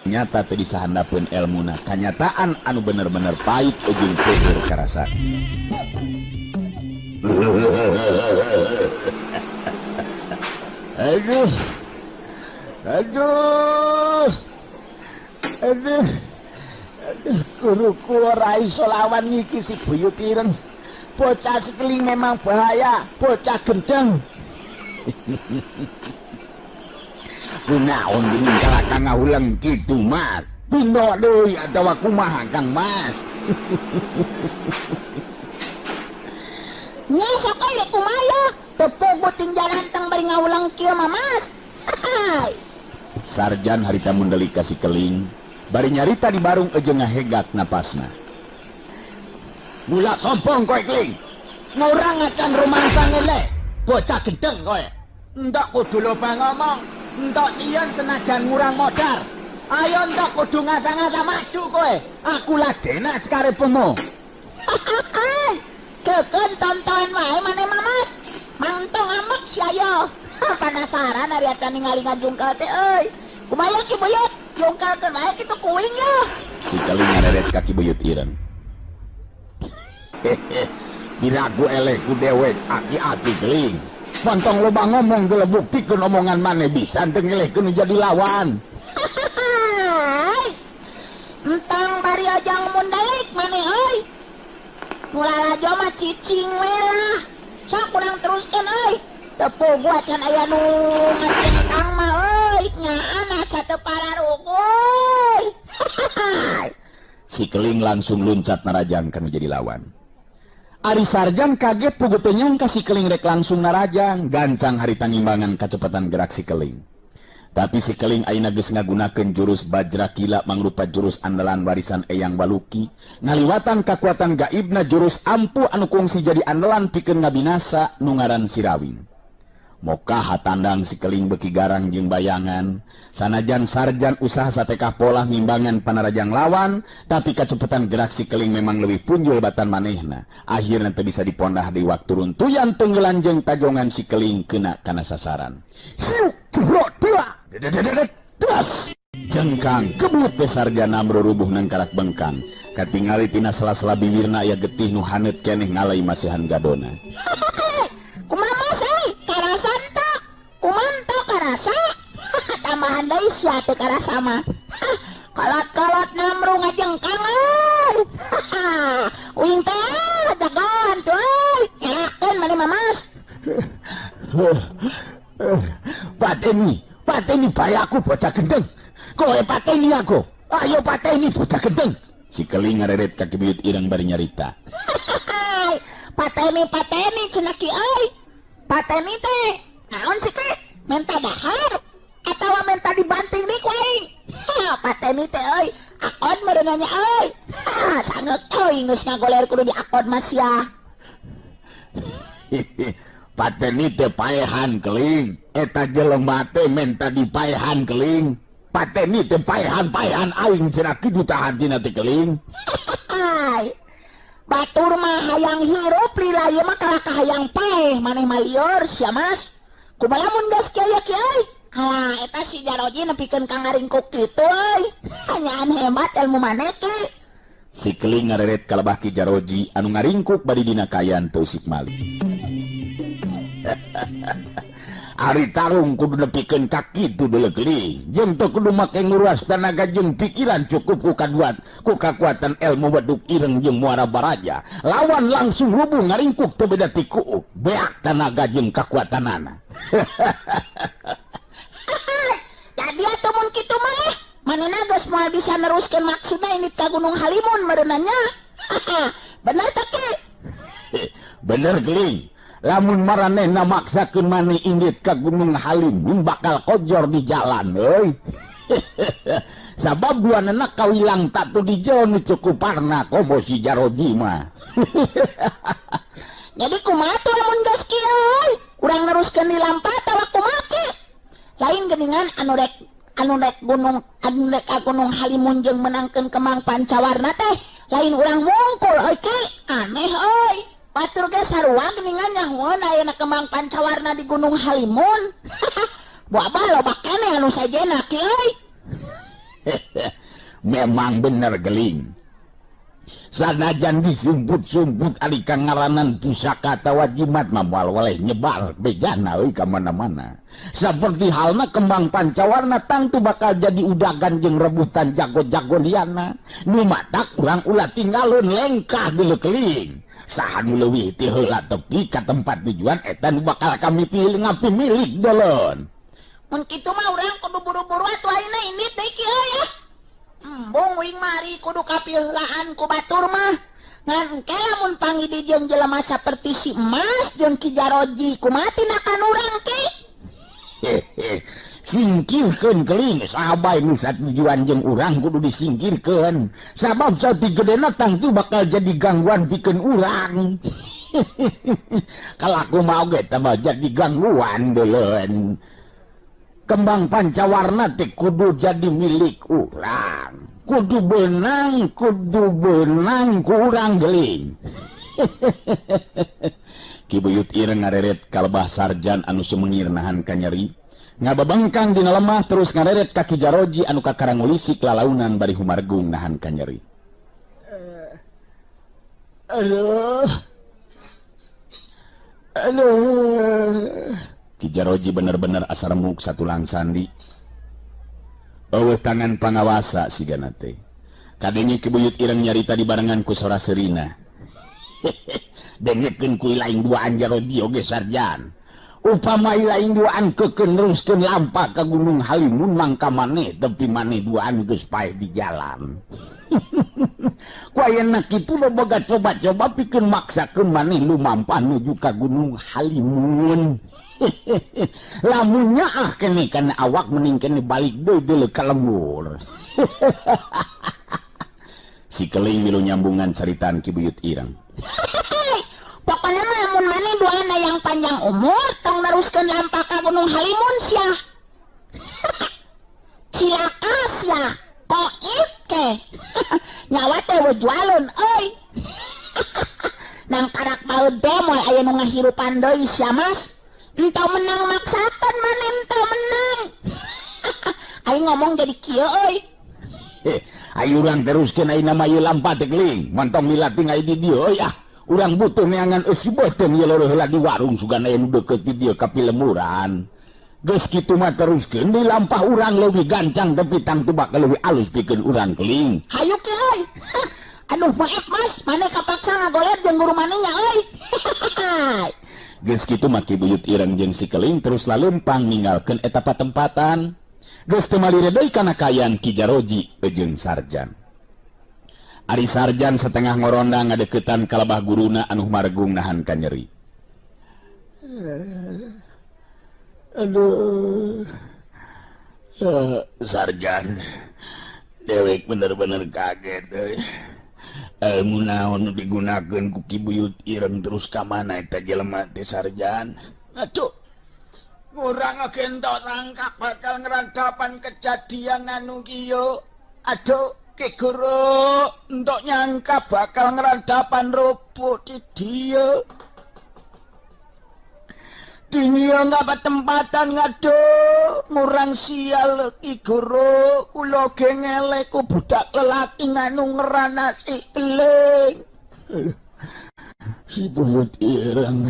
Nyata teu disahandapeun elmuna kanyataan anu bener-bener pahit ujung peueur karasa. Aduh. Aduh. Aduh. Aduh, guruku ora iso lawan iki si Buyut Ireng. Bocah sekeling memang bahaya, bocah gendeng. Kunaon geuning kalakang ngahuleng kitu, Mas? Pindo deui atawa kumaha, Kang Mas? Nya sok we kumaha? Teu puguh tinggalan tang bari ngahuleng kieu mah, Mas. Sarjan harita mundelik ka si Keling, bari nyarita di barung eujeung ngahegak napasna. Mula sombong kowe, Keling. Ngurang acan rumangsa ngele. Bocah gendeng kowe. Entok kudu loba ngomong. Entok sieun senajan ngurang modar. Ayo entok kudu ngasah-ngasah maju kowe. Aku ladena sakarepmu. Kekeun tonton wae maneh mah, Mas. Mangtong amek sia yo. Penasaran ari acan ningali ngajungkal teh euy. Kumaha Ki Buyut? Jungkalkeun wae kitu kuing yo. Si Keling ngareret ka Ki Buyut Ireng. Diragu eleh ku dewek aki-aki Keling. Montong loba ngomong geuleuh buktikeun omongan maneh bisa teu ngelehkeun jadi lawan. Entang bari ajang mundalik maneh euy. Nu lalajo mah cicing we lah. Sok urang teruskeun euy. Teu puguh acan aya nu ngacengkang mah euy. Nyaan asa teu pararuguh. Si Keling langsung luncat narajang kana jadi lawan. Ari Sarjan kaget puguh teu nyangka si Keling rek langsung narajang, gancang harita ngimbangan kacepatan gerak si Keling. Tapi si Keling ayeuna geus ngagunakeun jurus Bajra Kila mangrupa jurus andalan warisan Eyang Waluki, ngaliwatan kakuatan gaibna jurus ampuh anu kungsi jadi andalan pikeun ngabinasa nu ngaran Sirawing. Mokaha tandang si Keling beki garang jeung bayangan, sanajan Sarjan usaha satekah polah ngimbangan panarajang lawan, tapi kacepetan gerak si Keling memang lebih punjul batan manehna. Akhirna teu bisa dipondah di waktu runtuyan tenggelan jeung tajongan si Keling kena kana sasaran. Hiuk jebrot dua dedededet das. Jengkang kebut teh Sarjan amro rubuh nangkarak bengkang. Katingali tina sela-sela bibirna aya getih nu haneut keneh ngalai masihan gadona. Kumaha Mas euy? Karasa entok. Kumaha entok karasa? Tambahan deui sia teu karasa mah. Kolot-kolot namru ngajengkang euy. Uing teh jagoan tuh euy. Nyalakeun maneh mah, Mas. Pateni, pateni bae aku bocah gendeng. Kowe pateni aku. Ayo pateni bocah gendeng. Si Keling ngareret ka Ki Buyut Ireng bari nyarita. Pateni pateni cenah ki euy. Pateni teh naon sih ki? Menta dahar atawa menta dibanting deui ku aing. Pateni teh euy, akon meureun nya euy. Sangeuk euy geus ngagoler kudu diakon mah sia. Pateni teh paehan Keling. Eta jelema teh menta dipaehan Keling. Pateni teh paehan-paehan aing cenah kitu tah hatina teh Keling. Batur mah hayang hirup lila ieu mah kalah ka hayang paeh maneh mah lieur sia Mas. Kumaha mun geus kieu ye kieu euy? Kalah eta si Jaroji nepikeun ka ngaringkuk kitu euy. Hanyaan hebat ilmu maneh ki. Si Keling ngareret kalebah Ki Jaroji anu ngaringkuk bari dina kayan teu usik mali. Ari tarung kudu nepikeun ka kitu deuleu Keling. Jeung teu kudu make nguras tanaga jeung pikiran cukup ku kaduat ku kakuatan ilmu weduk ireng jeung muara baraja. Lawan langsung rubuh ngaringkuk teu beda ti kuuk. Beak tanaga jeung kakuatanana. Jadi atuh mun kitu mah manehna geus moal bisa neruskeun maksudna indit ka Gunung Halimun meureunna nya. Bener teh Ki? Bener Keling. Lamun maranehna maksakeun maneh indit ka Gunung Halimun bakal kojor di jalan euy. Sabab duanana kawilang tatu di jero nu cukup parna komo si Jaroji mah. Jadi kumaha tuh lamun geus kieu euy? Urang neruskeun di lampa atawa kumaha ki? Lain geuningan anu rek gunung anu rek ka Gunung Halimun jeung menangkeun Kemang Pancawarna teh lain urang wungkul euy ki. Aneh euy. Batur ge sarua geuningan nyahoeun ayeuna Kemang Pancawarna di Gunung Halimun. Buah loba keneh anu sajena ki euy. Memang bener geling. Sanajan disumput-sumput ari kangaranan pusaka atawa jimat mah moal weleh nyebar bejana euy ka mana-mana. Saperti halna kembang pancawarna tangtu bakal jadi udagan jeung rebutan jago-jago liana. Nu matak urang ulah tinggalun lengkah dulu keling. Saha nu leuwih ti heula tepi ka tempat tujuan eta nu bakal kami pilih ngapi milik dolon. Mun kitu mah urang kudu buru-buru atuh ayeuna indit deui kieu ya. Embung uing mari kudu kapileulaan ku batur mah. Ngan engke lamun panggih jeung jelema saperti si Emas jeung Ki Jaroji kumaha tinakan urang ki? Singkirkeun keling saha bae nu satujuan jeung urang kudu disingkirkeun. Sabab sauti gedena tangtu bakal jadi gangguan pikeun urang. Kalaku mah oge tambah jadi gangguan deuleun. Kembang pancawarna teh kudu jadi milik urang. Kudu benang ku urang geling. Ki Buyut Ireng ngareret kalebah sarjan anu sumengir nahan kanyeri. Ngababengkang dina lemah terus ngareret ka Ki Jaroji anu kakarang ngulisik lalaunan bari humargung nahan kanyeri. Aduh. Aduh. Ki Jaroji bener-bener asa remuk satulang sandi. Eueuh tangan pangawasa sigana teh. Kadenge Ki Buyut Ireng nyarita dibarengan ku sora seurina. Dengekeun ku lain duaan Jaroji oge sarjan. Upama lain duaan kekeun neruskeun lampah ka Gunung Halimun mangka maneh tepi maneh duaan geus paeh di jalan. Ku ayeuna kitu boga coba-coba pikeun maksakeun maneh lumampah nuju ka Gunung Halimun. Lamun nyaah kene kana awak mending kene balik deui deuleu ka lembur. Si Keling milu nyambungan caritaan Ki Buyut Ireng. Pokoknya mah lamun maneh duana yang panjang umur tong neruskeun lampah ka Gunung Halimun sia. Cilaka sia, koif ke. Nyawa teh jualun euy. Nang karak baeud teh moal aya nu ngahirupan deui sia Mas. Entah menang maksakeun maneh entah menang. Aing ngomong jadi kieu euy. Ayo urang teruskeun ayeuna mah ieu lampah teh keling. Montong milating aya di dieu euy ah. Urang butuh neangan eusi beuteung ieu leureun heula di warung sugan aya nu deukeut di dieu ka pilemuran. Geus kitu mah teruskeun di lampah urang leuwih gancang tepi tangtu bakal leuwih alus pikeun urang keling. Hayu ki euy. Aduh maaf Mas, maneh kapaksa ngagoler jeung guru maneh nya euy. Geus kitu mah Ki Buyut Ireng jeung si Keling terus lalempang ninggalkeun eta patempatan. Geus teu malire deui kana kayan Ki Jaroji jeung Sarjan. Ari Sarjan setengah ngorondang ngadeukeutan ka lebah guruna anu margung nahan kanyeri. Aduh. Sarjan dewek bener-bener kaget euy. Ilmu naon digunakeun ku Ki Buyut Ireng terus ka mana eta jelema teh Sarjan? Aduh. Urang oge entok sangka bakal ngradapan kejadian anu kieu. Aduh, Ki Guru entok nyangka bakal ngradapan rubuh di dieu. Dunia nggak tempatan ngaduh ngurang sial Ki Guru kula ge ngeleh ku budak lelaki nganu ngerana si Keling. Si Buyut Ireng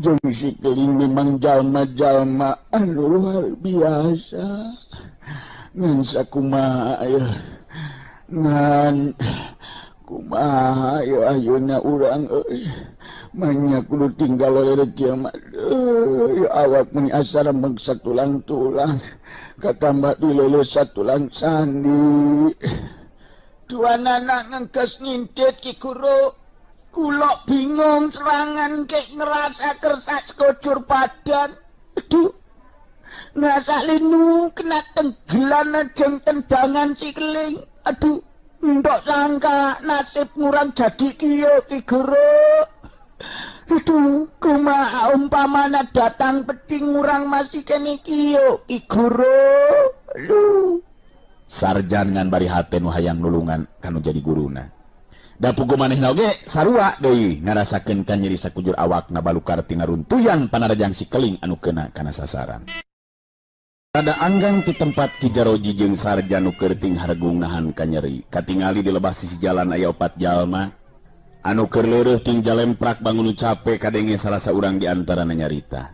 jeung si Keling memang jalma-jalma anu luar biasa. Ngan sakumaha ya. Ngan kumaha ya ayeuna urang euy. Manya kudu tinggal leureut kieu mah. Euy awak meni asa remeg satulang-tulang. Katambah dileuleus satulang sandi. Duanana ngengkes ngindit Ki Guru. Kula bingung serangan kek ngerasa kertas kocur badan. Aduh. Ngrasa linu kena tenggelan jeung tendangan si Keling. Aduh, ndok sangka nasib ngurang jadi kieu Ki Guru. Aduh, kumaha umpamana datang peting ngurang masih kene kieu Ki Guru. Aduh. Sarjan ngan bari hate nu hayang nulungan kanu jadi guruna. Da pugu manehna oge sarua deui ngarasakeun kanyeri sakujur awakna balukar tina runtuyan panarajang si Keling anu kena kana sasaran. Rada anggang ti tempat Ki Jaroji jeung Sarjan nu keur ting hargung nahan kanyeri. Katingali di lebah sisi jalan aya opat jalma anu keur leureuh ting jalemprak bangun nu cape kadenge salah saurang di antarana nyarita.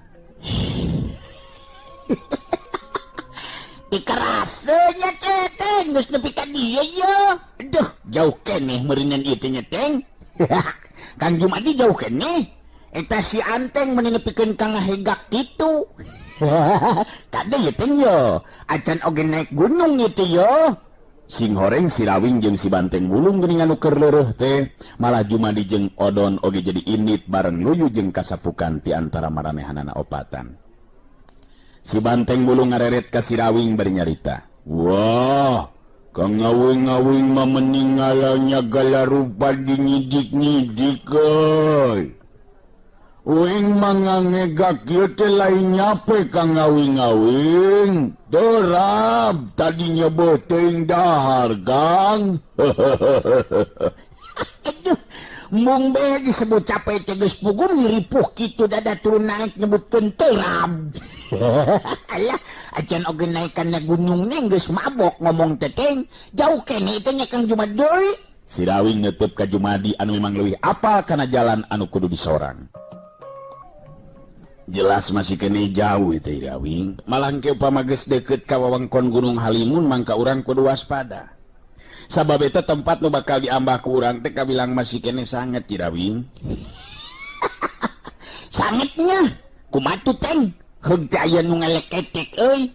Dikerasenya teh geus nepi ka dieu ye. Aduh, jauh keneh meureunan ieu teh nya teng. Kang Jumadi jauh keneh. Eta si Anteng meuni nepikeun ka ngahegak kitu. Kade ye teng yo, acan oge naik gunung ieu teh yo. Sing horeng si Rawing jeung si Banteng Wulung geuningan nu keur leureuh teh, malah Jumadi jeung Odon oge jadi indit bareng luyu jeung kasapukan ti antara maranehanana opatan. Si Banteng Wulung ngareret ka si Rawing bari nyarita. Wah, kang ngawing-ngawing mah meningalanya galarupa dinyidik-nyidik euy. Uing mangangegak ieu teh lain nyape kang ngawing-ngawing. Terap tadinya beuteung dahar, Kang. Aduh, mung be disebut capek teh geus puguh ngiripuh kitu dada turun naik nyebutkeun terap. Alah, acan oge naik kana gunung neng geus mabok ngomong teh teng. Jauh keneh teh nya Kang Jumadi. Si Rawing neuteub ka Jumadi anu memang leuwih apal kana jalan anu kudu disorang. Jelas masih kene jauh itu Rawing. Malah ke upama geus deukeut ka wewengkon Gunung Halimun mangka urang kudu waspada. Sabab eta tempat nu bakal diambah ku urang teh kabilang masih kene sanget Rawing. Sangetnya kumaha tuh teng? Heug teh aya nu ngaleketek euy.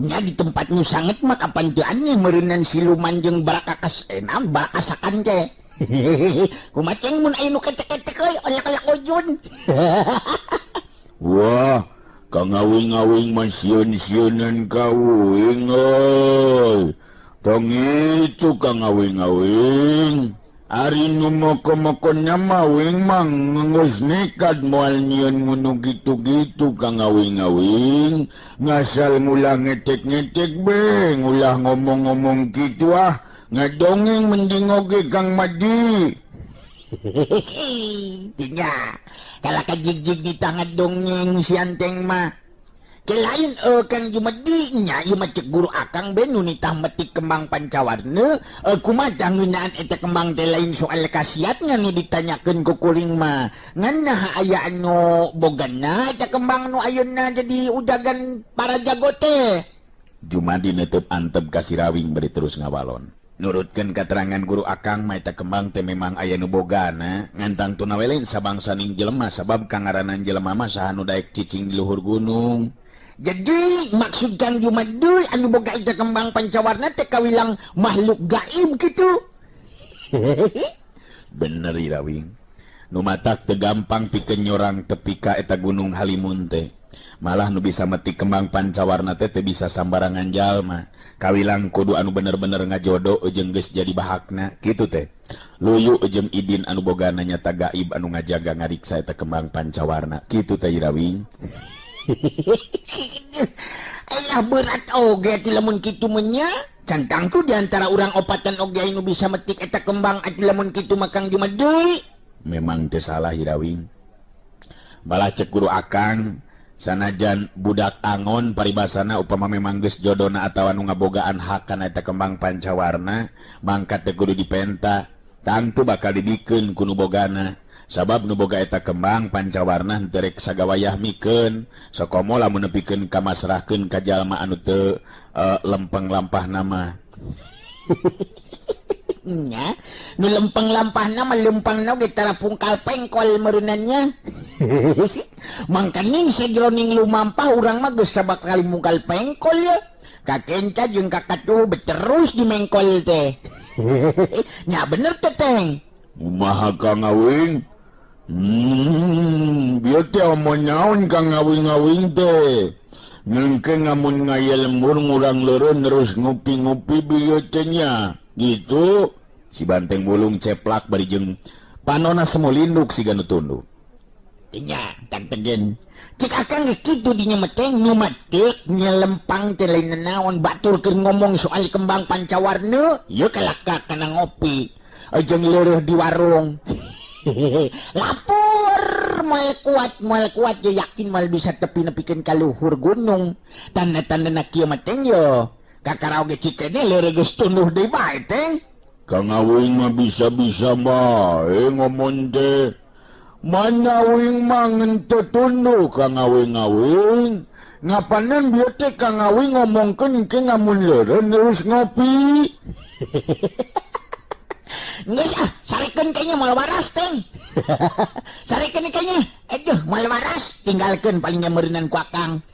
Nya di tempat nu sanget mah kapan teu aneh meureunan siluman jeung barakakas enam barakasakan teh. Kumaha ceng mun aya nu ketek-ketek euy olak-olak ojun. Wah, kang ngawing-ngawing mah sieun-sieunan ka uing euy. Tong itu kang ngawing-ngawing. Ari nu moko-moko nya mah uing mah geus nekat moal nyieun ngunu gitu-gitu kang ngawing-ngawing. Ngasal ngulah ngetek-ngetek be, ngulah ngomong-ngomong kitu ah. Ngadongeng mending oge Kang Madi. Tinya, kalau kajig-jig di tangan dongeng si Anteng mah. Kelain Kang Jumadi nya ieu mah cek guru akang be nu nitah metik kembang pancawarna, kumaha ngeunaan eta kembang teh lain soal khasiatnya nu ditanyakeun ku kuring mah. Ngan naha aya anu bogana eta kembang nu ayeuna jadi udagan para jago teh. Jumadi neuteub antep ka si Rawing bari terus ngawalon. Nurutkeun katerangan guru akang mah eta kembang teh memang aya nu bogana, ngan tangtuna we lain sabangsaning jelema sabab kangaranan jelema mah saha nu daek cicing di luhur gunung. Jadi maksud Kang Jumadi anu boga eta kembang pancawarna teh kawilang makhluk gaib kitu. Bener Rawing. Nu matak teu gampang pikeun nyorang tepi ka eta Gunung Halimun teh. Malah nu bisa metik kembang pancawarna teh teu bisa sambarangan jalma. Kawilang kudu anu bener-bener ngajodo jeung geus jadi bahakna kitu teh. Luyu jeung idin anu bogana nyata gaib anu ngajaga ngariksa eta kembang pancawarna kitu teh Rawing. Ayah berat oge atuh lamun kitu mah nya. Can tangtu di antara urang opatan oge anu bisa metik eta kembang atuh lamun kitu mah Kang Jumadi. Memang teu salah Rawing. Malah cek guru akang sanajan budak angon paribasana upama memang geus jodona atawa nu ngabogaan hak kana eta kembang pancawarna mangkat teu kudu dipenta, tangtu bakal dibikeun ku nu bogana. Sabab nu boga eta kembang pancawarna henteu rek sagawayah mikeun, sakomo lamun nepikeun ka masrahkeun ka jalma anu teu lempeng lampahna mah. Nya, nu lempeng lampahna mah lempengna oge tara pungkal pengkol meureunannya. Mangkaning sajroning lumampah urang mah geus sabak kali mungkal pengkol ya. Kakenca jeung kakatuh beterus di mengkol teh. Nya bener teh teng. Kumaha Kang Ngawing? Bieu teh omong naon Kang Ngawing-ngawing teh. Nengke ngamun ngaya lembur ngurang leureun terus ngopi-ngopi bieu teh nya. Gitu. Si Banteng Wulung ceplak bari jeung panona semulinduk siga nu tunduk. Nya tang tegen. Cek akang geus kitu dinya mah teh nu matik nyelempang teh lain naon batur keur ngomong soal kembang pancawarna, ieu kalaka kana ngopi. Jeung leureih di warung. Lapor moal kuat ye yakin moal bisa tepi nepikeun ka luhur gunung. Tanda-tanda na kieu mah teng yo. Kakara oge cikene leureun geus tunduh deui bae teng. Kang Awing mah bisa-bisa bae ngomong teh. Mana wing mah ngenteu tunduh Kang Awing-awing. Ngapanan bieu teh Kang Awing ngomongkeun ke ngamun leureun terus ngopi. Geus ah, sarekeun kayaknya moal waras teng. Sarekeun kayaknya. Aduh, moal waras, tinggalkeun paling nyameureunnan ku Akang.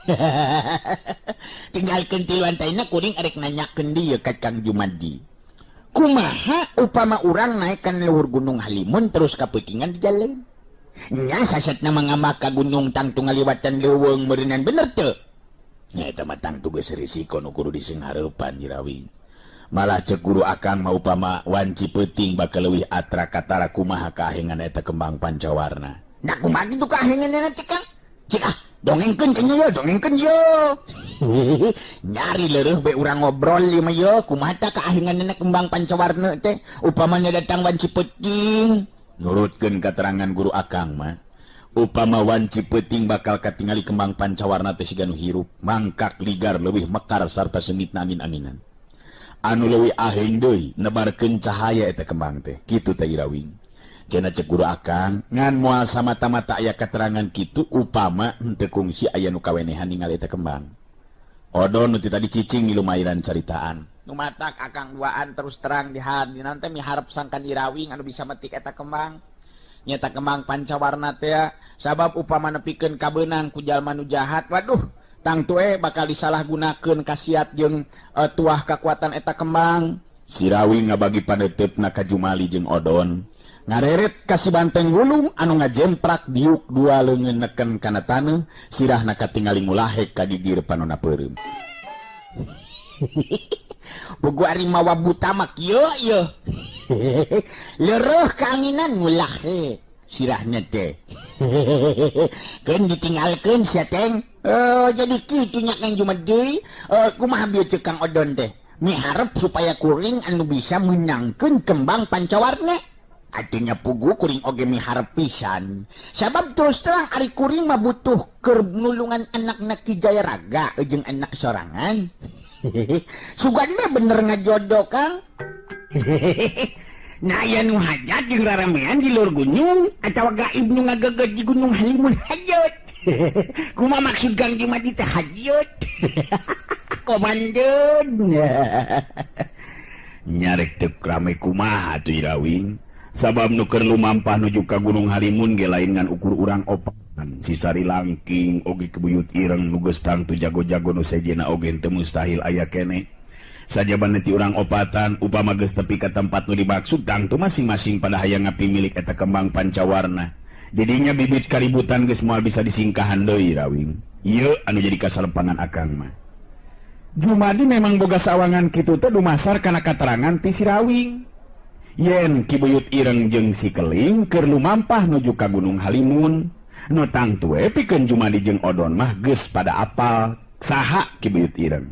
Tinggalkeun tiluan taina kuring arek nanyakeun deui ka Kang Jumadi. Kumaha upama urang naik ka luhur Gunung Halimun terus kapeutingan di jalan? Nya sasatna mangambah ka gunung tangtu ngaliwatan leuweung meureunan bener teu? Nya eta mah tangtu geus risiko nu kudu disinghareupan Irawing. Malah cek guru Akang mah upama wanci peuting bakal leuwih atra katara kumaha kaahengan eta kembang pancawarna. Nah kumaha kitu kaahenganna teh Kang? Cik ah, dongengkeun cenah ye, dongengkeun ye. Nyari leureuh bae urang ngobrol ieu mah ye, kumaha tah kaahenganna kembang pancawarna teh upamanya datang wanci peuting. Nurutkeun katerangan guru Akang mah upama wanci peuting bakal katingali kembang pancawarna teh siga nu hirup mangkak ligar leuwih mekar sarta seungitna angin-anginan. Anu leuwih aheng deui nebarkeun cahaya eta kembang teh kitu teh Irawing. Cenah cek guru Akang ngan moal samata-mata aya katerangan kitu upama henteu kungsi aya nu kawenehan ningali eta kembang. Odon nu ti tadi cicing ngilumairan caritaan. Nu matak Akang duaan terus terang di hati nanti miharep sangkan Irawing anu bisa metik eta kembang. Nyata kembang pancawarna teh sabab upama nepikeun kabeunang ku jalma nu jahat waduh tangtu bakal disalahgunakeun kasiat jeung tuah kakuatan eta kembang. Sirawing ngabagi paneuteup-na ka Jumali jeung Odon. Ngareret ka si Banteng Wulung anu ngajemprak diuk dua leungeun neken kana taneuh sirahna katingali ngulahek ka gigir panona peureum. Bugu ari mawa buta mah kieu ieu. Leureuh kaanginan ngulahek sirahna teh. Keun ditinggalkeun sia teng. Jadi kitu nya Kang Jumadi, kumaha bieu ceuk Kang Odon teh? Miharep supaya kuring anu bisa meunangkeun kembang pancawarna. Artinya pugu kuring oge miharep pisan. Sabab terus terang ari kuring mah butuh keur nulungan anakna Ki Jayaraga jeung anak sorangan. Sugan mah bener ngajodoh Kang. Nah aya nu hajat jeung raramean di luar gunung atawa gaib nu ngageget di Gunung Halimun hajat. Kumaha maksud Kang Jumadi teh hajat? Komandan. Nyarek teu rame kumaha atuh Irawing. Sabab nu keur lumampah nuju ka Gunung Halimun ge lain ngan ukur urang opan. Si Sari Langking oge Kebuyut Ireng nu geus tangtu jago-jago nu sejenna oge teu mustahil aya keneh. Sajabana ti urang opatan upama geus tepi ka tempat nu dimaksud tangtu masing-masing pada hayang ngapimilik eta kembang pancawarna. Didinya bibit kaributan geus moal bisa disingkahan deui Rawing. Ieu anu jadi kasalempangan Akang mah. Jumadi memang boga sawangan kitu teh dumasar kana katerangan ti si Rawing. Yen Ki Buyut Ireng jeung si Keling keur lumampah nuju ka Gunung Halimun. Nu tangtu we pikeun Jumadi jeung Odon mah geus pada apal saha Ki Buyut Ireng.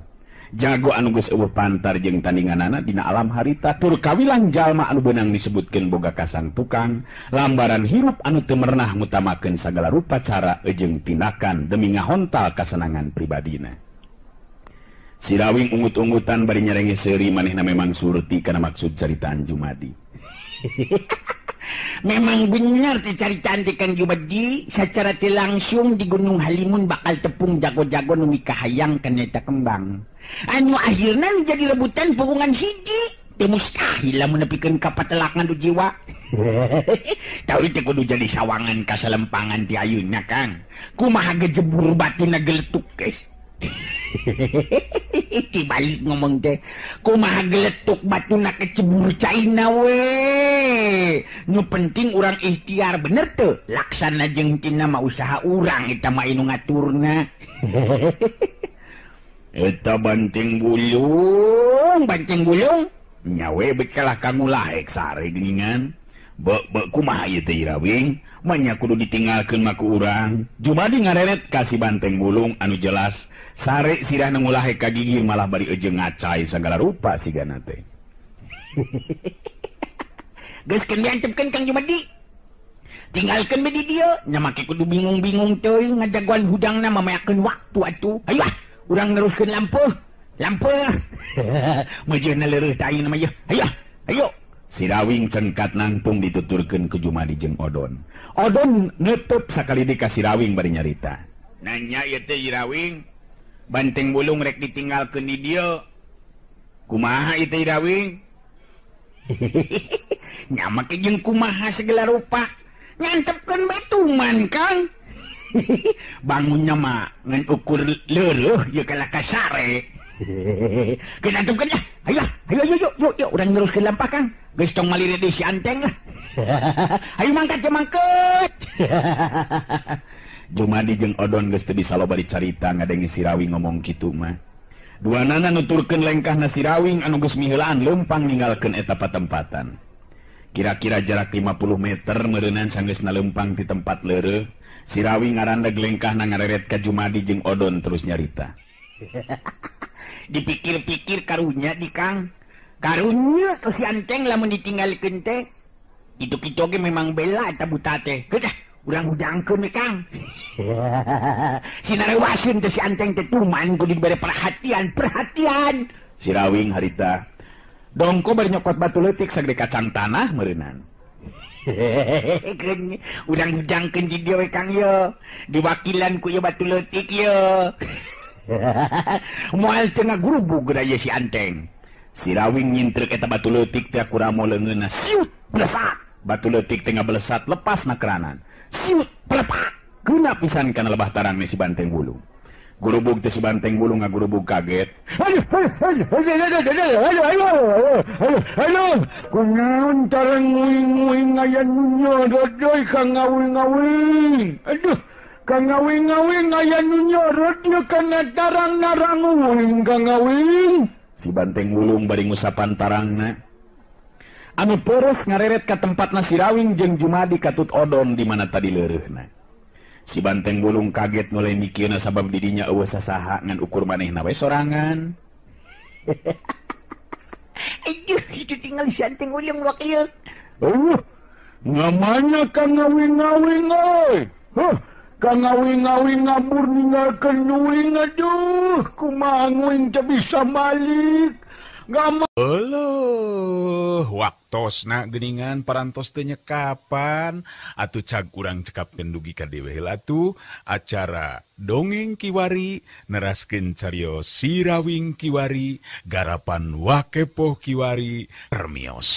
Jago anu geus eueuh pantar jeung tandinganana dina alam harita tur kawilang jalma anu beunang disebutkeun boga kasang tukang lambaran hirup anu teu merenah ngutamakeun sagala rupa cara jeung tindakan demi ngahontal kasenangan pribadina. Sirawing ungut-ungutan bari nyerenge seuri manehna memang surti kana maksud caritaan Jumadi. Memang bener teh caritaan teh Kang Jumadi, secara teh langsung di Gunung Halimun bakal tepung jago-jago nu mikahayang kana eta kembang. Anu akhirna jadi rebutan pugungan hiji. Teu mustahil lamun nepikeun ka patelakan du jiwa. Tahu teh kudu jadi sawangan kasalempangan ti ayeuna Kang. Kumaha gejebur batuna geletuk geus. Dibalik ngomong teh kumaha geletuk batuna kecebur caina we. Nu penting urang ikhtiar bener teu laksana jeung tina mah usaha urang eta mah anu ngaturna. Eta banting bulung, banting bulung nyawe bekalah kangulahek sare geuningan. Be kumaha ieu teh Irawing? Manya kudu ditinggalkeun mah ku urang. Jumadi ngareret ka si banteng bulung anu jelas sare sirahna ngulahek ka gigir malah bari eujeung ngacai sagala rupa sigana teh. Geus keun diantepkeun Kang Jumadi. Tinggalkeun be di dieu, nya make kudu bingung-bingung teuing ngajagoan hudangna mamayakeun waktu atuh. Ayo ah, urang neruskeun lampuh. Lampuh. Mejeuna leureut teh ayeuna mah yeuh. Ayo ah, ayo. Sirawing cengkat nangtung dituturkeun ku Jumadi jeung Odon. Odon neuteub sakali deui ka Sirawing bari nyarita. Nanya ieu teh Sirawing, banteng bulung rek ditinggalkeun di dieu. Kumaha ieu teh Sirawing? Nya make jeung kumaha segala rupa. Nyantepkeun batuman, Kang. Bangunnya mah ngan ukur leureut ieu kalah kasare. Geus antepkeun lah. Ayo, ayo, ayo, yuk, yuk, yuk, urang neruskeun lampah, Kang. Geus tong malire deui si Anteng lah. Ayo mangkat, ya mangkat. Jumadi jeung Odon geus teu bisa loba dicarita ngadenge Sirawing ngomong kitu mah. Duanana nuturkeun lengkahna Sirawing anu geus miheulaan leumpang ninggalkeun eta patempatan. Kira-kira jarak 50 meter meureunan sanggeusna leumpang ti tempat leureuh, Sirawing ngarandeg lengkahna ngareret ka Jumadi jeung Odon terus nyarita. Dipikir-pikir karunya di Kang. Karunya ke si Anteng lamun ditinggalkeun teh. Kitu-kitu oge memang bela eta buta teh. Geus ah, urang hudangkeun we Kang. Sinarewaseun teh si Anteng teh tuman kudu dibere perhatian, perhatian. Sirawing harita. Dongko bari nyokot batu leutik sagede kacang tanah meureunan. Urang hudangkeun di dieu we Kang ye. Diwakilan ku ieu batu leutik ye. Moal teu ngagurubug geura ieu si Anteng. Sirawing nyintrek eta batu leutik teh kuramo leungeunna siut blesak. Batu leutik teh ngabelesat lepas na keranan. Siut plepak. Keuna pisan kana lebah tarang si banteng bulung. Gurubug teh si banteng bulung ngagurubug kaget. Aduh, aduh, aduh, aduh, aduh, aduh, aduh, aduh, kunaon tarang nguing-nguing aya nu nyorot deui ka ngawing-ngawing. Aduh, ka ngawing-ngawing aya nu nyorot ieu kana tarang naranguing ka ngawing. Si banteng bulung bari ngusapan tarangna. Anu peres ngareret ka tempatna Sirawing jeung Jumadi katut Odon di mana tadi leureuhna. Si banteng bulung kaget mulai mikirna sabab didinya eueuh sasaha ngan ukur manehna we sorangan. Aduh, itu tinggal si Anteng ulung wakil. Eueuh, ngamana ka ngawing-ngawing euy. Huh, ka ngawing-ngawing ngabur ninggalkeun nyuing aduh, kumaha nguing teu bisa balik. Euleuh, waktosna geuningan parantos teu nyekapan atuh cag urang cekapkeun dugi ka dewe heula atuh acara dongeng kiwari neraskeun carios Sirawing kiwari garapan Wakepoh kiwari permios.